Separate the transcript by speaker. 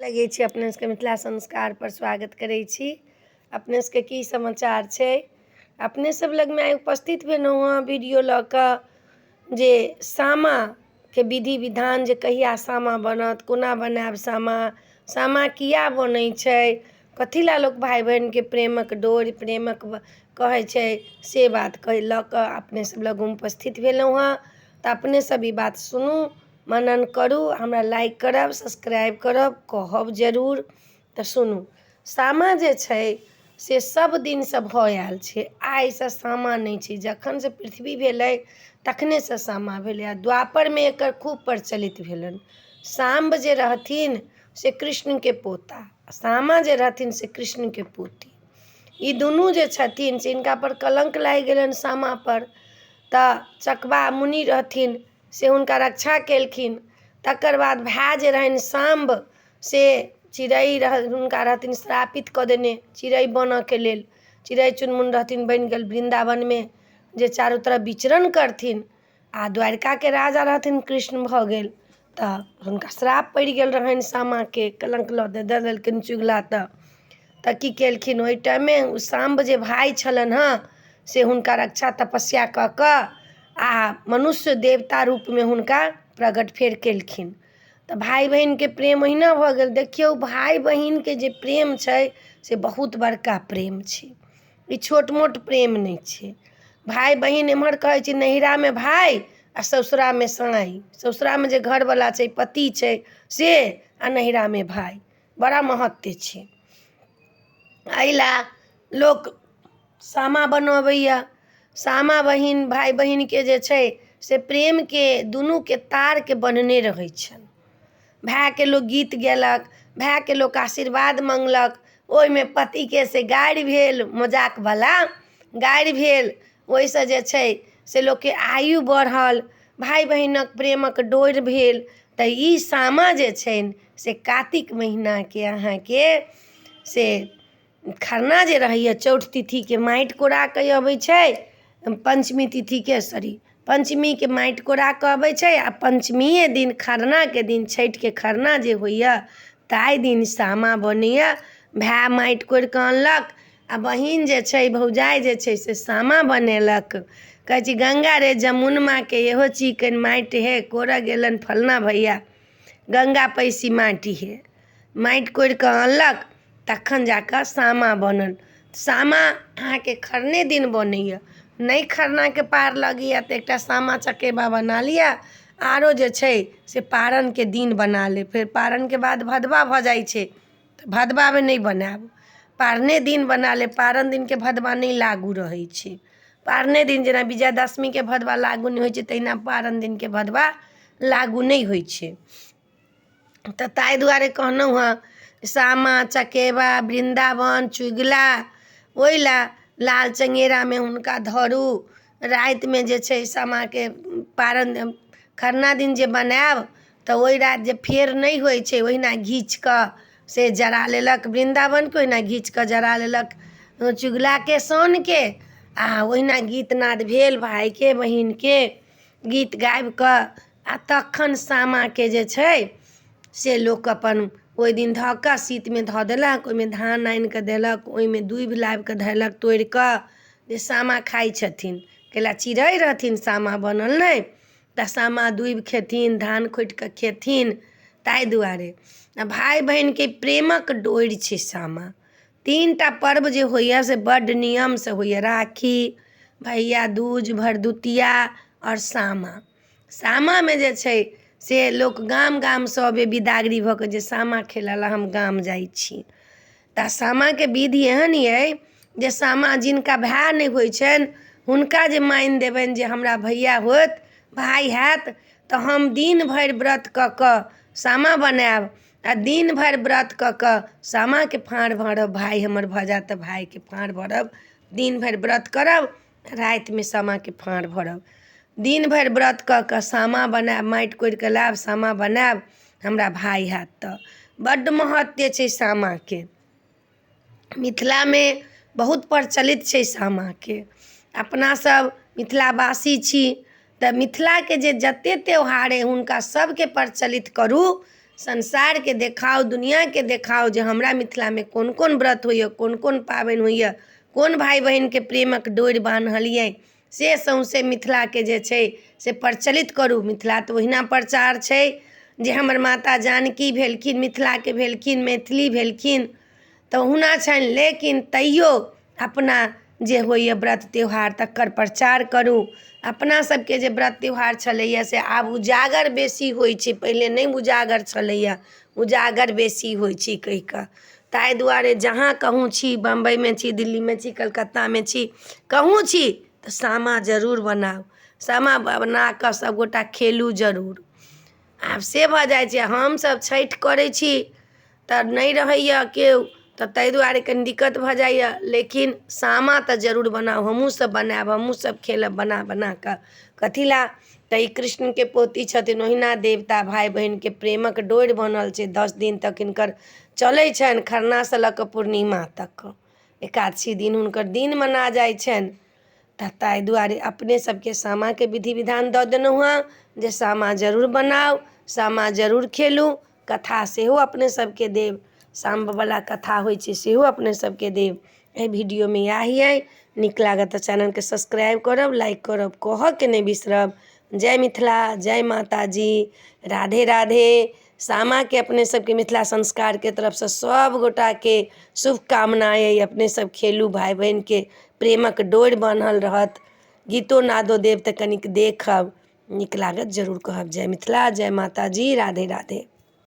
Speaker 1: लगै छी अपने सबके मिथिला संस्कारपर स्वागत करै छी। अपने सबके की समाचार छै? अपने सब लगमे आइ उपस्थित भेलहुँ हँ वीडियो लऽ कऽ जे सामाके विधि विधान, जे कहिया सामा बनत, कोना बनायब सामा, सामा किए बनै छै, कथी लए लोक भाय बहिनके प्रेमक डोरि प्रेमक कहै छै, से बातके लऽ कऽ अपने सब लग उपस्थित भेलहुँ हँ। तऽ अपने सब ई बात सुनू, मनन करू, हमरा लाइक करब, सब्सक्राइब करब, कहब जरूर। तऽ सुनू, सामा जे छै से सब दिनसँ भऽ आयल छै, आइसँ सामा नहि छै। जखनसँ पृथ्वी भेलै तखनेसँ सामा भेलै, आओर द्वापरमे एकर खूब प्रचलित भेलनि। साम्ब जे रहथिन से कृष्णके पोता, सामा जे रहथिन से कृष्णके पोती। ई दुनू जे छथिन से हिनकापर कलङ्क लागि गेलनि सामापर। तऽ चकबा मुनि रहथिन से हुनका रक्षा केलखिन। तकर बाद भाय जे रहनि साम्ब से चिड़ै रह हुनका रहथिन श्रापित कऽ देने चिड़ै बनऽके लेल। चिड़ै चुनमुन रहथिन बनि गेल वृन्दावनमे जे चारू तरफ विचरण करथिन, आओर द्वारिकाके राजा रहथिन कृष्ण भऽ गेल। तऽ हुनका श्राप पड़ि गेल रहनि, सामाके कलङ्क लऽ दऽ देलखिन चुगला। तऽ की केलखिन ओहि टाइममे ओ साम्ब जे भाय छलनि हँ से हुनका रक्षा तपस्या कऽ कऽ आओर मनुष्य देवता रूपमे हुनका प्रगट फेर केलखिन। तऽ भाय बहिनके प्रेम ओहिना भऽ गेल। देखियौ, भाय बहिनके जे प्रेम छै से बहुत बड़का प्रेम छै, ई छोट मोट प्रेम नहि छै। भाय बहिन एम्हर कहै छै नैहरामे भाय आओर ससुरामे साँय। ससुरामे जे घरवला छै, पति छै से, आओर नैहरामे भाय, बड़ा महत्व छै। एहि लए लोक सामा बनबैए। सामा बहिन भाय बहिनके जे छै से प्रेमके दुनूके तारके बन्हने रहै छनि। भायके लोक गीत गयलक, भायके लोक आशीर्वाद मङ्गलक, ओहिमे पतिके से गारि भेल, मजाकवला गारि भेल, ओहिसँ जे छै से लोकके आयु बढ़ल, भाय बहिनक प्रेमक डोरि भेल। तऽ ई सामा जे छनि से कातिक महिनाके अहाँके से खरना जे रहैए, चौठ तिथिके माटि कोड़ा कऽ अबै छै, पञ्चमी तिथिके, सॉरी, पञ्चमीके माटि कोड़ा कऽ अबै छै, आओर पञ्चमिये दिन खरनाके दिन छठिके खरना जे होइए ताहि दिन सामा बनैए। भाय माटि कोरि कऽ अनलक आओर बहिन जे छै, भौजाइ जे छै से सामा बनेलक। कहै छी गंगा रे जमुनमाके इहो चिकन माटि हे, कोरऽ गेलनि फल्लाँ भैया गंगा पैसी माटि हे। माटि कोरि कऽ अनलक तखन जा कऽ सामा बनल। सामा अहाँके खरने दिन बनैए। नहि खरनाके पार लगैए तऽ एकटा सामा चकेबा बना लिअ, आरो जे छै से पारनके दिन बना लेब। फेर पारनके बाद भदवा भऽ जाइ छै, तऽ भदवामे नहि बनायब, पारने दिन बना लेब। पारन दिनके भदवा नहि लागू रहै छै। पारने दिन जेना विजयादशमीके भदवा लागू नहि होइ छै, तहिना पारन दिनके भदवा लागू नहि होइ छै। तऽ ताहि दुआरे कहलहुँ हँ, सामा चकेबा वृन्दावन चुगला, ओहि लए लाल चङ्गेरामे हुनका धरू। रातिमे जे छै सामाके पारन खरना दिन जे बनायब तऽ ओहि राति जे फेर नहि होइ छै, ओहिना घीच कऽ से जरा लेलक वृन्दावनके, ओहिना घीच कऽ जरा लेलक चुगलाके सोनके, आओर ओहिना गीत नाद भेल भायके बहिनके गीत गाबिकऽ। आओर तखन सामाके जे छै से लोक अपन ओहि दिन धऽ कऽ शीतमे धऽ देलक, ओहिमे धान आनिकऽ देलक, ओहिमे दूभि लाबिकऽ धेलक तोड़िकऽ जे सामा खाइ छथिन, कैला चिड़ै रहथिन सामा बनल नहि तऽ सामा दूभि खेथिन, धान खोँटिकऽ खेथिन, ताहि दुआरे। आओर भाय बहिनके प्रेमक डोरि छै सामा। तीन टा पर्व जे होइए से बड्ड नियमसँ होइए, राखी, भैया दूज, भरदुतिया आओर सामा। सामामे जे छै से लोक गाम गामसँ अबै बिदागरी भऽ कऽ जे सामा खेलै लए हम गाम जाइ छी। तऽ सामाके विधि एहन अइ जे सामा जिनका भाय नहि होइ छनि हुनका जे मानि देबनि जे हमरा भैया होत, भाय हैत, तऽ हम दिन भरि व्रत कऽ कऽ सामा बनायब आओर दिन भरि व्रत कऽ कऽ सामाके फाँड़ भरब। भाय हमर भऽ जायत तऽ भायके फाँड़ भरब। दिन भरि व्रत करब, रातिमे सामाके फाँड़ भरब। दिन भरि व्रत कऽ कऽ सामा बनायब, माटि कोरिकऽ लायब, सामा बनायब, हमरा भाय हैत। तऽ बड्ड महत्व छै सामाके, मिथिलामे बहुत प्रचलित छै सामाके। अपना सब मिथिलावासी छी तऽ मिथिलाके जे जते त्यौहार अइ हुनका सबके प्रचलित करू। संसारके देखाउ, दुनिआँके देखाउ जे हमरा मिथिलामे कोन कोन व्रत होइए, कोन कोन पाबनि होइए, कोन भाय बहिनके प्रेमक डोरि बान्हल अइ, से सौँसे मिथिलाके जे छै से प्रचलित करू। मिथिला तऽ ओहिना प्रचार छै जे हमर माता जानकी भेलखिन, मिथिलाके भेलखिन, मैथिली भेलखिन, तऽ ओहुना छनि, लेकिन तैयो अपना जे होइए व्रत त्योहार तकर प्रचार करू। अपना सबके जे व्रत त्योहार छलैए से आब उजागर बेसी होइ छै, पहिले नहि उजागर छलैए, उजागर बेसी होइ छै कहिकऽ। ताहि दुआरे जहाँ कहूँ छी, बम्बइमे छी, दिल्लीमे छी, कलकत्तामे छी, कहूँ छी तऽ सामा जरूर बनाउ। सामा बनाकऽ सभगोटा खेलू जरूर। आब से भऽ जाइ छै। हमसभ छठि करै छी तऽ नहि रहैए केओ, तऽ ताहि दुआरे कनि दिक्कत भऽ जाइए, लेकिन सामा तऽ जरूर बनाउ। हमहूँसभ बनायब, हमहूँसभ खेलब बना बना कऽ। कथी लए तऽ ई कृष्णके पोती छथिन, ओहिना देवता भाय बहिनके प्रेमक डोरि बनल छै। 10 दिन तक हिनकर चलै छनि, खरनासँ लऽ कऽ पूर्णिमा तक एकादशी दिन हुनकर दिन मना जाइ छनि। तऽ ताहि दुआरे अपने सबके सामाके विधि विधान दऽ देलहुँ हँ जे सामा जरूर बनाउ, सामा जरूर खेलू। कथा सेहो अपने सबके देब, साम्बवला कथा होइ छै सेहो अपने सबके देब। एहि वीडियोमे इएह अइ। नीक लागत तऽ चैनलके सब्सक्राइब करब, लाइक करब, कहऽके नहि बिसरब। जय मिथिला, जय माताजी, राधे राधे। सामाके अपने सबके मिथिला संस्कारके तरफसँ सब गोटाके शुभकामना अइ। अपने सब खेलू, भाय बहिनके प्रेमक डोरि बान्हल रहत। गीतो नादो देब तऽ कनिक देखब, नीक लागत जरूर कहब। जय मिथिला, जय माताजी, राधे राधे।